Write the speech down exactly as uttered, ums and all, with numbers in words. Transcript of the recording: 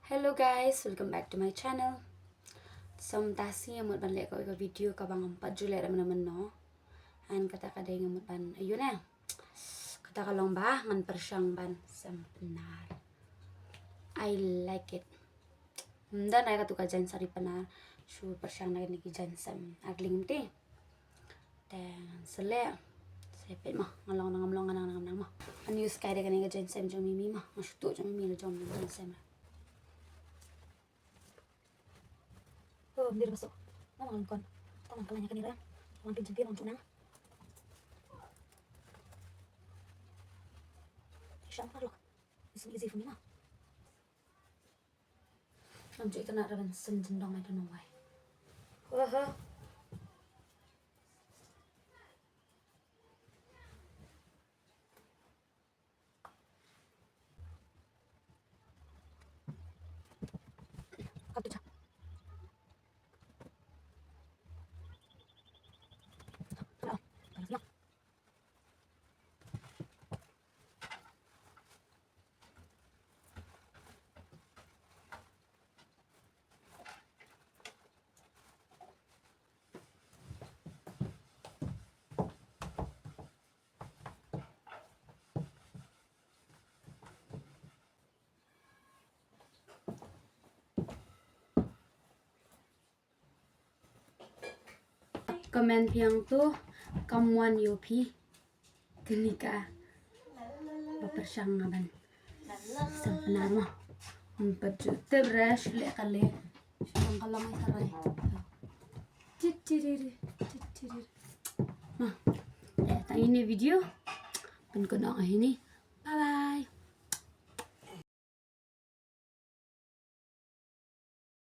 Hello guys, welcome back to my channel. Sa mynta sngi nga mut ban leh kawei ka video kaba ngam pat ju leh da mynno mynno. And kata ka dei nga mut ban, aïu ne, kata ka long ba ngan pyrshang ban sem Pnar. I like it. Ym don ai katu ka jaiñ sari Pnar, shu pyrshang na kine ki jaiñ sem ar lynti. Te ngan sa leh, sa peit mo, nga long ne ngam long, nga nang ne ngam nang mo. Ngan use kai da kane ka jaiñ sem jong Mimi mo, nga shu tuh jong Mimi la jong Mimi jaiñ sem. Oh, ndir baso. Nga nang kon. Tang nang kala nya kane ra. Wan pin jempi, wan tu nang. Sham parlok. It's so easy for me now. Ngam ju itynnad ruh ban seng jingdong, I don't know why. Wah. Comment phi hangto, kam wan ïa phi. Kane ka ba pyrshang nga ban sem Pnar mo. Ym pat ju tip re shu leh ka leh. Shu long ka long ai sarai. Tit tiriri, tit tiriri. Mo. Eh, tang ine video. Pynkut noh ine. Bye bye.